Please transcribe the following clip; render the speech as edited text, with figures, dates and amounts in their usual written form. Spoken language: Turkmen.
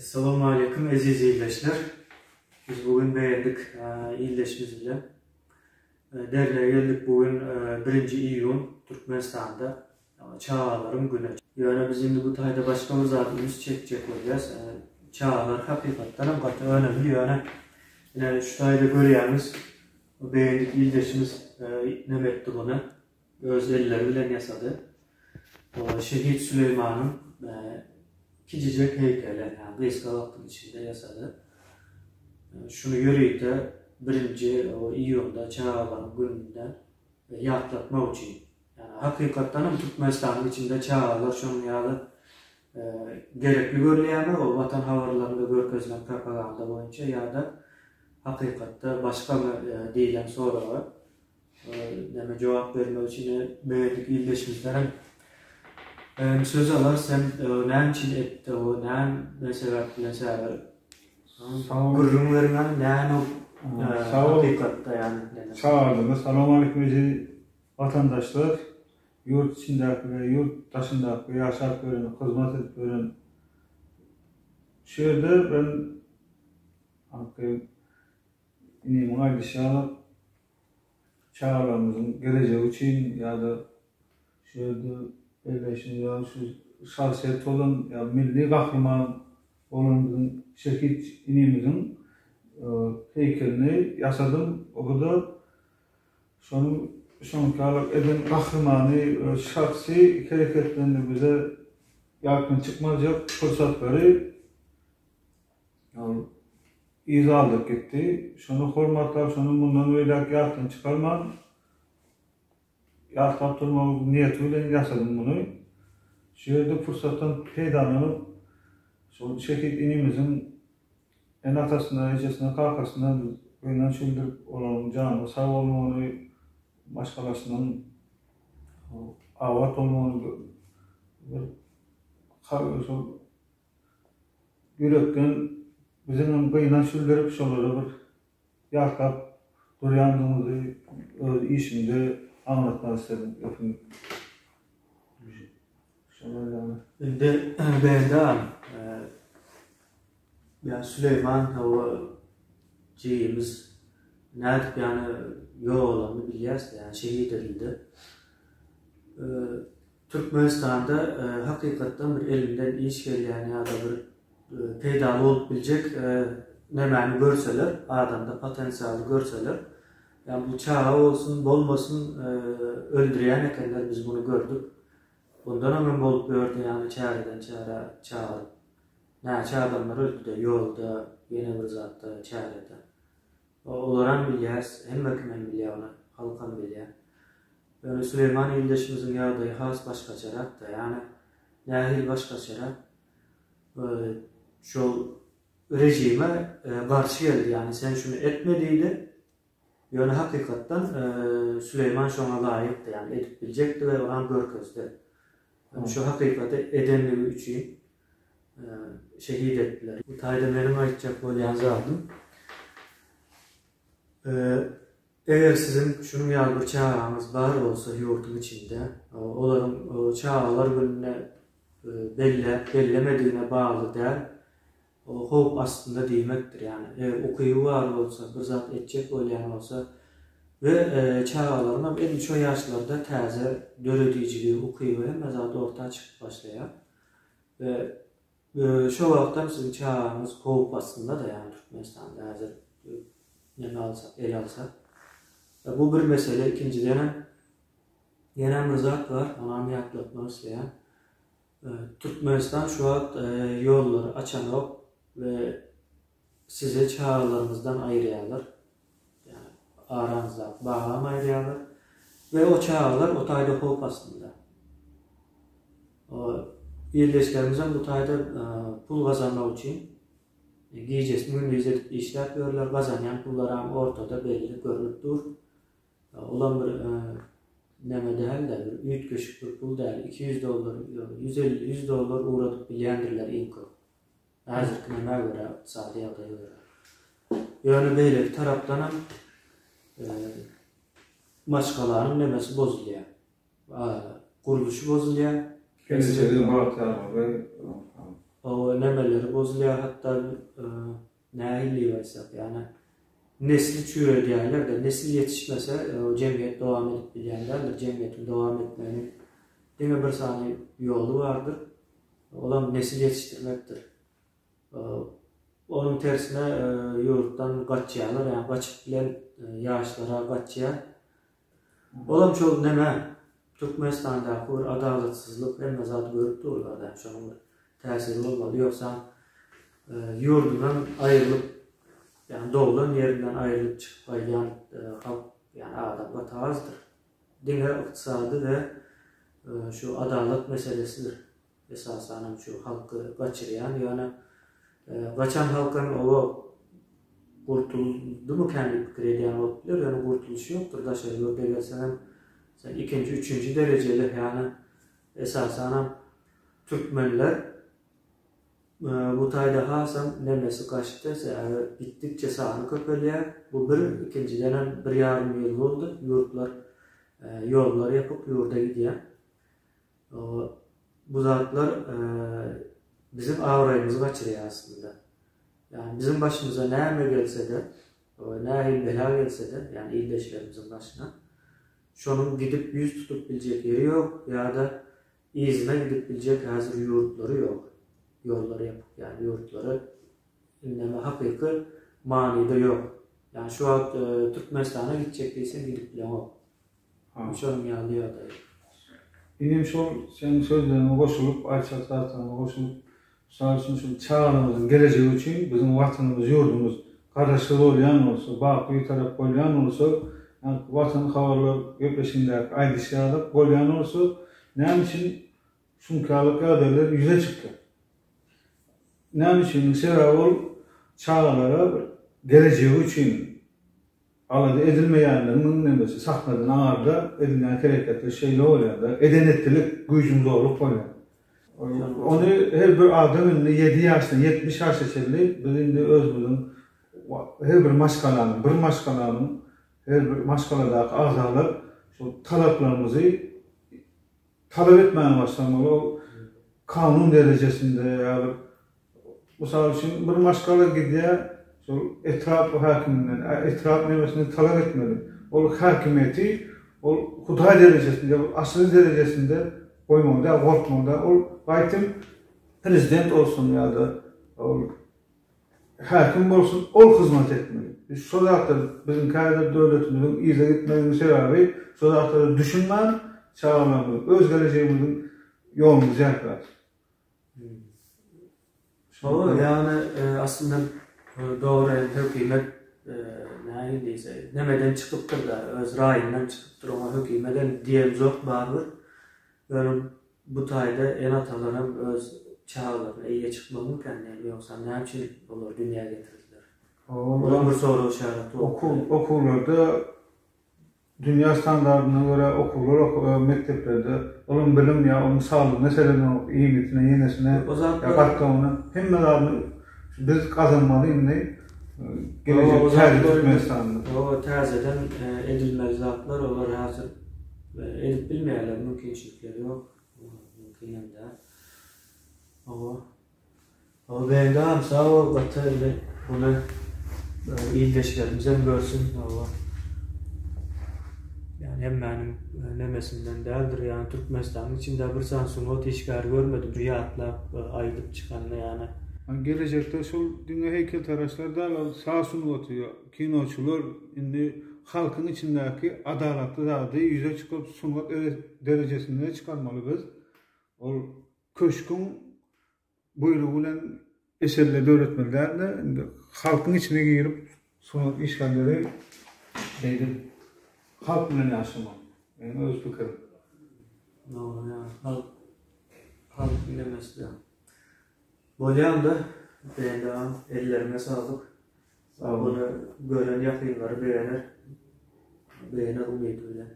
Essalawmaleýkum eziz ildeşler. Biz bu gün begendik ildeşimiz bilen. Dernege geldik bu gün birinji iýun Türkmenistanda çagalaryň güni. Ýöne biz indi bu taýda başga bir zada üns çekjek bolýas. Çagalar hakykatdan hem gaty önemli ýöne ine şu taýda görýäňiz begendik ildeşimiz neme etdi muny. Öz elleri bilen ýasady. Şehit Süleýmanyň kiçijek heýkeli, ýagny gysga wagtyň içinde ýasady. Şuny ýörite birinji iýunda çagalaryň gününde ýatlatmak üçin. Ýagny hakykatdan hem Türkmenistanyň içinde çagalar şonuň ýaly gerekli görülýärmi, ol Watan habarlarynda görkezilen propaganda boýunça ýa-da hakykatda başgamy diýlen soraga Näme jogap bermek üçin begendik ildeşimizden hem söz alarys hem näme üçin etdi o näme sebäp bilen sebäbi gürrüň beriň hany näme hakykatda ýany. Çagyrdyňyz Salowmaleýkim eziz watandaşlar ýurt içindäki we ýurt daşyndaky ýaşap ýören hyzmat edip ýören şu ýerde ben inimiň aýdyşy ýaly çagalarymyzyň gelejegi üçin ýa-da şu ýerde belleýşimiz ýaly şu şahsyýet bolan ýa milli gahryman bolan biziň şehit inimiziň heýkelini ýasadym. Bu-da şonuň şoňky ýaly eden gahrymany öz şahsy hereketlerini bize ýatdan çykmajak pursatlary Ol yz aldyryp gitdi. Şony hormatlap, şony mundan beýläk ýatdan çykarman, ýatlap durmak niýeti bilen ýasadym muny. Şu ýerde pursatdan peýdalanyp, şol şehit inimiziň ene-atasyna, ejesine, kakasyna biz gynanç bildirip, olaryň janynyň sag bolmagyny, maşgalasynyň abat bolmagyny bir şol Ýürekden biziňem gynanç bildirip şolara bir ýatlap durýandygymyzy öz işimde aňlatmak isledim ökünip. Şolar ýaly. Indi Bendi agam, ýa Süleýman hawa jigimiz nädip ýany ýogalanyny bilýäs-de, ýany şehit edildi. Türkmenistanda hakykatdan bir elinden iş gelýän ýa-da bir peýdaly bolup biljek nämäni görseler, adamda potensialy görseler, ýa bu çaga bolsun, bolmasyn öldürýän ekenler biz muny gördük. Bundan öňem bolup ýördi ýagny çäreden çärä çagyryp. Näçe adamlar öldüde ýolda, ýene bir zatda, çärede. Olaram bilýäs, hemme kimem bilýär ony, halkam bilýär. Ýöne Süleýman ildeşimiziň ýagdaýy has başgaçarak-da, ýagny nähili başgaçarak? Şol režime garşy geldi, ýagny sen şuny etme diýdi. Ýöne hakykatdan Süleýman şoňa laýykdy, ýagny edip biljekdi we onam görkezdi. Şu hakykaty edenligi üçin şehit etdiler. Bu taýda meniň aýtjak bolýan zadym, eger siziň şunuň ýaly bir çagaňyz bar bolsa ýurduň içinde, olaryň çagalar gününe belläp bellemedigine bagly däl, howp astynda diýmekdir. Ýagny eger ukyby bar bolsa, bir zat etjek bolýan bolsa we çagalaryň hem edil şo ýaşlarda täze döredijiligi, ukyby hemme zat orta çykyp başlaýar. We şo wagtam siziň çagaňyz howp astynda-da, ýagny Türkmenistanda häzir neme alsak, ele alsak. Bu bir mesele, ikinjidenem ýenem bir zat bar, onam ýatlatmak isleýän. Türkmenistan şu wagt ýollary açanok we sizi çagalaryňyzdan aýyrýarlar. Ýagny araňyzdaky bagam aýyrýarlar we o çagalar o taýda howp astynda. O ildeşlerimizem bu taýda pul gazanmak üçin gijesini gündiz edip işläp ýörler, gazanýan pullaram ortada belli görnüp dur. Olam bir neme däl-de, bir üýtgeşik bir pul däl, 200 dollar, 150, 100 dollar ugradyp bilýändirler iň köp. Häzirki nämä görä, ykdysady ýagdaýa görä. Ýöne beýleki tarapdanam maşgalanyň nemesi bozulýar. Gurluşy bozulýar. Gelejeginiň bagtyýarlygy. O nemeleri bozulýar hatda nähili diýip aýtsak, ýagny nesli çüredýärler-de, nesil ýetişmese jemgyýet dowam edip bilýän däldir, jemgyýetiň dowam etmeginiň diňe bir sany ýoly bardyr, olam nesil ýetişdirmekdir. Onuň tersine ýurtdan gaçýarlar, ýagny gaçyp bilen ýaşlara gaçýar. Olam şol neme Türkmenistandaky bir adalatsyzlyk hemme zady görüp durlar da şonuň bir täsiri bolmaly ýogsam ýurdundan aýrylyp ýagny doglan ýerinden aýrylyp çykyp gaýdýan halk ýagny adam gaty azdyr. Diňe ykdysady we şu adalat meselesidir. Esasanam şu halky gaçyrýan ýöne gaçan halk hem oba gurtuldymykan diýip pikir edýän bolup biler ýöne gurtulyş ýokdur daşary ýurda gelseňem sen ikinji üçünji derejeli ýagny esasanam türkmenler bu taýda hasam nemesi gaçdy sebäbi gitdikçe sany köpelýär bu bir ikinjidenem bir ýarym ýyl boldy ýurtlar ýollar ýapyk ýurda gidýän Bu zatlar biziň abraýymyzy gaçyrýar aslynda. Ýagny biziň başymyza näme gelse-de, nähili bela gelse-de, ýagny ildeşlerimiziň başyna, şonuň gidip ýüz tutup biljek ýeri ýok ýa-da yzyna gidip biljek häzir ýurtlary ýok. Ýollary ýapyk, ýagny ýurtlary indeme hakyky manyda ýok. Ýagny şu wagt Türkmenistana gitjek diýseň gidip bileňok. Şonuň ýaly ýagdaý. Inim şol seň sözleriňe goşulyp aýtjak zatlaryňa goşulyp mysal üçin şul çagalarymyzyň gelejegi üçin biziň watanymyz ýurdumyz garaşsyz bolýan bolsa baky bitarap bolýan bolsa ýaňky watan habarlar gepleşigindäki aýdyşy ýaly bolýan bolsa näme üçin şunkalyk ýagdaýlar ýüze çykýar näme üçin sebäbi ol çagalara gelejegi üçin Alada edilmeýänliginiň nemesi sahnadan aňarda edilýän hereketler şeýle bolýar-da, eden-etdilik, güýjüň zorluk bolýar. Ony her bir adam indi ýedi ýaşdan 70 ýaşa çenli biz indi özümiziň her bir maşgalanyň, bir maşgalanyň her bir maşgaladaky agzalar şol talaplarymyzy talap etmäge başlamaly. Ol kanun derejesinde ýa bir Mysal üçin, bir maşgala gidýär, şol etrap häkiminden, etrap nemesinden talap etmeli. Ol häkimiýeti ol hudaý derejesinde, ol asyl derejesinde goýmaly däl, gorkmaly däl. Ol gaýtym prezident bolsun ýa-da ol häkim bolsun, ol hyzmat etmeli. Biz şo zatlar biziň käbir döwletimiziň yza gitmeginiň sebäbi şo zatlara düşünmän, çagalarymyzyň, öz gelejegimiziň ýoluny ýapýarys. Şol ýagny aslynda dogry hökümet nähili diýse nemeden çykypdyr-da öz raýyndan çykypdyr oňa hökümetem diýemzok barybir. Ýöne bu taýda ene-atalaram öz çagalaryna eýe çykmalymykan näme ýogsam näme üçin olary dünýä getirdiler. Olam bir sorag işareti bolup durýar. Okuwlarda Dünýä standardyna görä okuwlar mekdeplerde ylym bilim ýa onuň saglygyna seredenok, iýmitine, ýenesine, ýa gatlawyna hemme zadyny biz gazanmaly indi gelejek täze Türkmenistanda. Hawa täzeden edilmeli zatlar olar häzir edip bilmeýärler mümkinçilikleri ýok. Mümkinem däl. Hawa. Hawa Bendi agam sag bol gaty indi muny ildeşlerimizem görsün hawa. Ýani hemmäniň nemesinden däldir ýani Türkmenistanyň içinde bir sany sungat işgäri görmedim şu ýatlap aýdyp çykanyny ýani. Gelejekde şol diňe heýkeltaraşlar däl ol saz sungaty kinoçylar indi halkyň içindäki adalatly zady ýüze çykyp sungat derejesinde çykarmaly biz ol köşgüň buýrugy bilen eserleri döretmeli däl-de, indi halkyň içine girip, sungat işgärleri şeýdip halk bilen ýaşamaly. Meniň öz pikirim. Dogry ýa halk halk dilemesi. Bolýa onda Bendi agam elleriňe saglyk. Sag bol. Gören ýakynlary begener. Begener umydy bilen.